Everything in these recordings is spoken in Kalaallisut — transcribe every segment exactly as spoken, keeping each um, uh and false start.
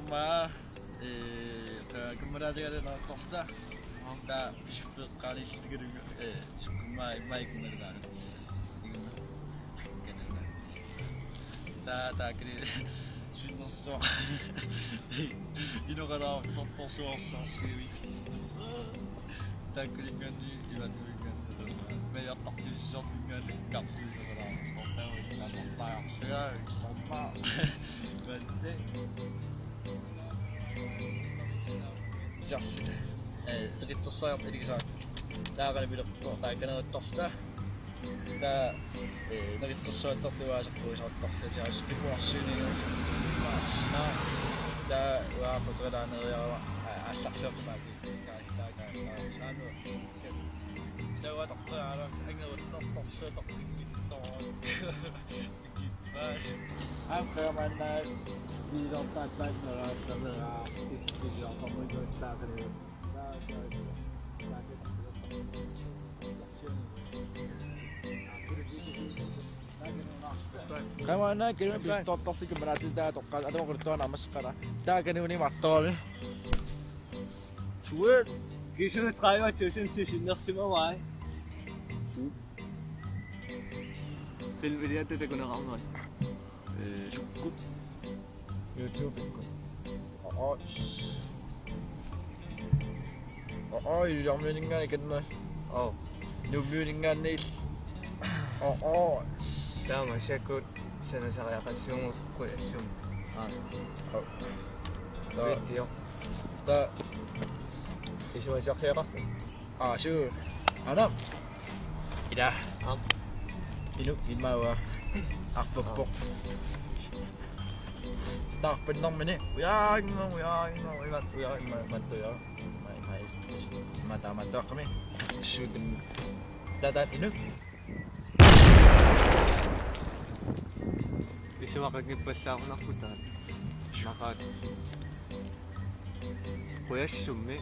Maa, ee, qa-, kammalaatigalugu Neritorsuaq. Taava pissutseqqaaniillutigalugu, ee, sukkummaa immaqa ikkunnalugaalu. Ikkunna. Kanalugaalu. Taava, taava kili-, sinnersuaq. Inoqalaartortorsuarsaarsigavit. Taakkulinngaanniit imattuinngaanniit. Majartartussisartunngaanniit kartuisoqalaartortaavut. Atortaarsugaa, illermaa. Vatte. Ja. Eh, Neritorsuaq iligisaaq. Taava qalipilerpoq taakaniuttorta. Taava, eh, Neritorsuaq tortuaasaq puisartorta. Ja, skipuarsiinigu. Taava uaappa tualaaneriarama, eh, aallarsiorpaat. Kaa, kaa, kaa, kaa, saanu. Taava tortuaasaq angeruttortorsuutortikkittoq. Qamana kinu pissutseqartarfik kammalaatiga toqqaannaq atoqqilluarnarmat qala. Taava kaniunimartoorami. Sweet. Kisianni tredive tusind sinnersimavai. Filmiliatta takuneqarnerit. Eh, sukkut. YouTube-ikkut. Oo. Oo, iluarmiuninngaanniit kanna. Oo. Nuummiuninngaanniit. Oo. Taama sakkut sanasariaqassuunngorput assum. Aa. Oo. Taava. Video. Taava. Isumassarsiaqarpoq. Aa, suu. Aana. Ila. Aap. Inuk immaqa arpappoq. Taarpinnarmini. Ujaanngor, ujaanngor, imat, ujaanngor, imat, ujaanngor. Mai, mai. Mata, mata, kami. Suutin. Tata, inuk. Isumaqanngippallaarunarput taanna. Maqaat. Qujassummi.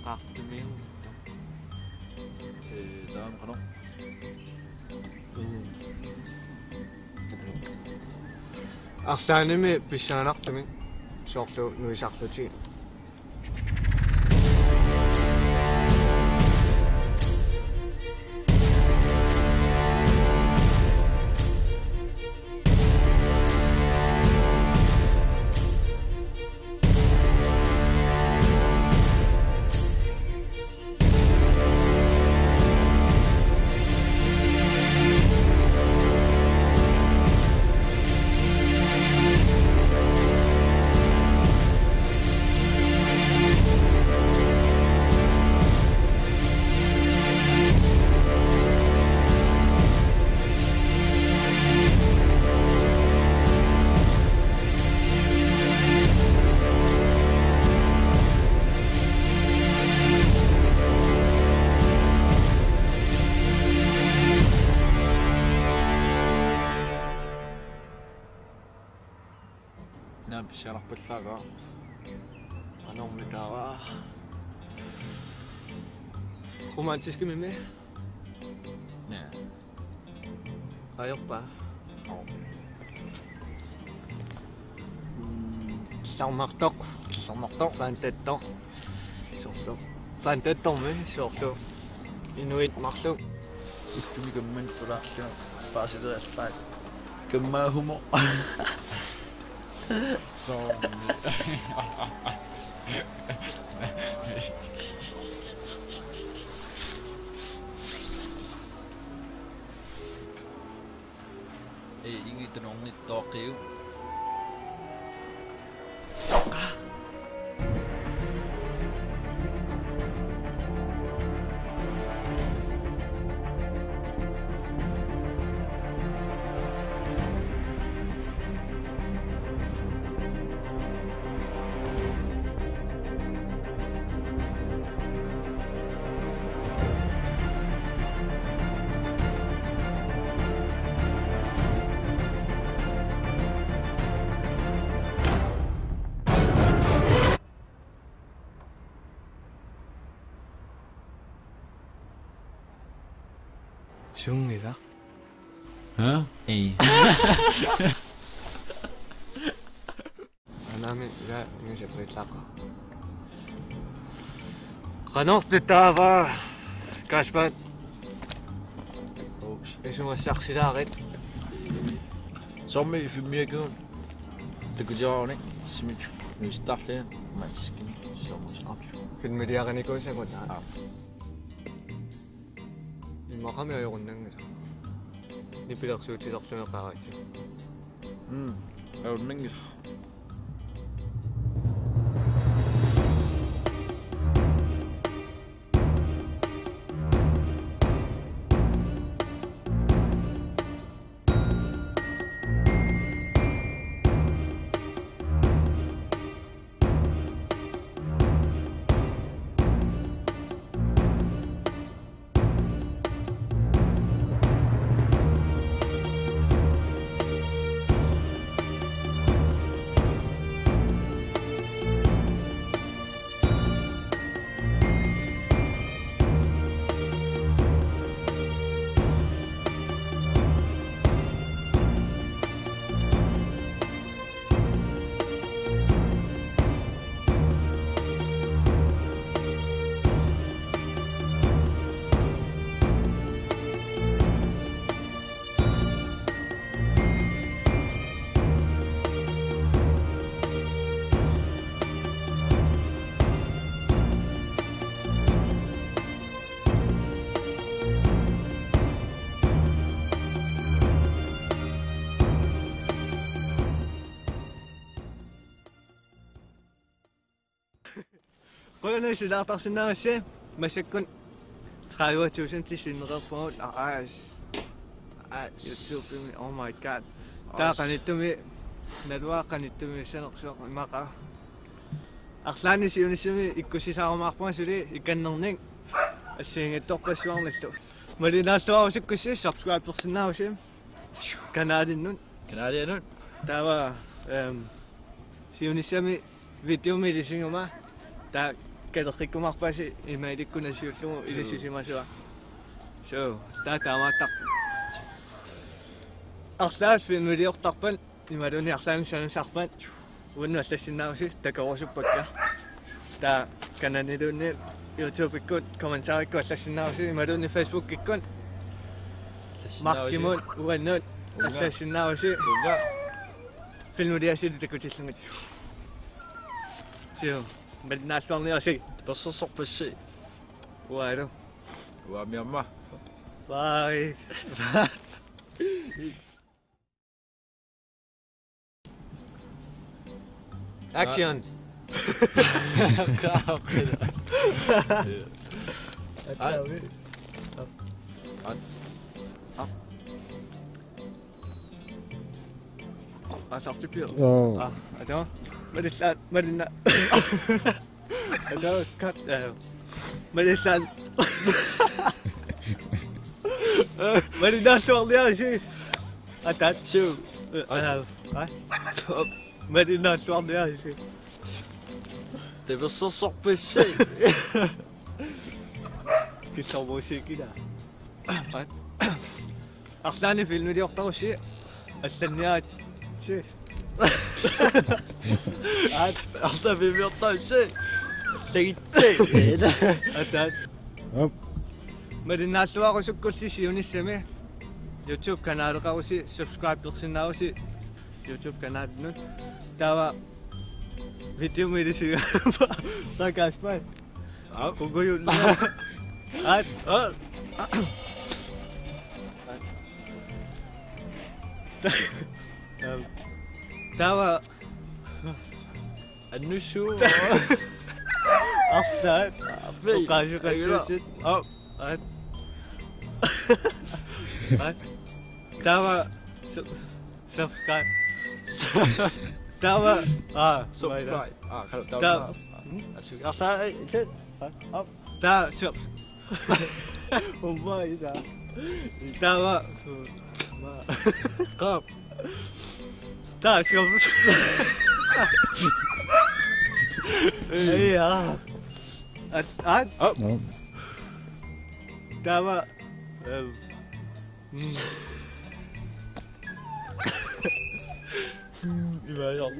Qaartimiu. Ee, taanna qanoq. Mm. Arlaannimi pissanganartumik soorlu nuisarlutik. Naamik, sialarpallaaqaaq. Qanormitaava? Romantiskimimi? Naa. Ajorpa. Oo. Mm, killornartoq. Killornartoq. Fantattoq. Soorlu. Fantattormi soorlu. Inuit marluk. Istumi kamman pulaarlunga. Paasileralpaat. Kammaa humor. Soormi. Ee, ingitununngittoqiu. Sunngilaq. Hæ? Ei. Amen, ja, men jeg vil ikke. Qanortut taava, Kasper. Oops. Isumassarsilaarit. Soormi filmiliakkut. Takutiarunik. Simik. Nuistarlin. Matsiskini. Soormi. Filmiliarinikuusakut. Aa. Immaqami ajorunnanngilaq. Nipilersuutilerlumeqaratsi. Mm. Ajunnanngilaq. Qujanaq silaartarsinnaagassi, massakkut tredive tusind sinneqarpugut, aa, aa, YouTube-imi, oh my god. Taava qanittumi, naluara qanittumi issanersoq immaqa. Arlaannik siunissami ikkussisaarumaarpunga suli ikannernik assigiinngitsorpassuarnillu. Malunaalluarusukkussi subscribersinnaavusi kanalinnut. Kanalinnut. Taava, ehm, siunissami videomi ilisiguma. Taava kaleqqikkumaarpasi imaalikkut nassiullugu ilisisimasuat. So, taava taamaattarpoq. Arlaat filmiliortarpat, imaluunniit arlaannik sanasarpat, uannut allassinnaavusi takorusuppakka. Taava kanaliluunniit YouTube-ikkut, kommentarikkut allassinnaavusi, imaluunniit Facebook-ikkut. Allassinnaavusi. Markimut uannut. Uunga. Allassinnaavusi. Uunga. Filmiliassili takutillugit. Suu, malunaalluarniarsi. Tapersersorpassi. Uaalu. Uaamiamma. Bye. Action. Aa. Aa, saartippiuk? Joo. Aa, ataa. Malilla-, malinna-, ataa, kat-, aa. Malillaan-, malinaalluarniarisi. Ataa. Suu. Aa, aa. Malinaalluarniarisi. Tapersersorpassi. Kissarmuusiikila. Arlaannik filmiliortarussi allanniaritsi. Aat, arlaannik filmiliortarussi. Allagitsi. Ataat. Op. Malunaalluarusukkussi siunissami. YouTube kanaleqarussi, subscribersinnaavusi YouTube kanalinnut. Taava videomi ilisiga. Taava Kasper. Aa, kukujullunga. Aat. Aa. Taava. Annussuu. Arlaat. Aappi. Oqaasii. Aap. Aat. Aat. Taava. Su-, subscribe. Taava. Aa, subscribe. Aa, taava. Taava. Hmm? Asu-, aa, taava, aa, aa. Taava, subs-, umma ida. Taava. Ma. Qaap. Taava, subs-, ei, aa. At, at. Oh. Taava. Ehm. Mm. Imaajor.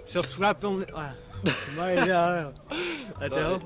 Subscribe. Ah. Imaajor. Atao.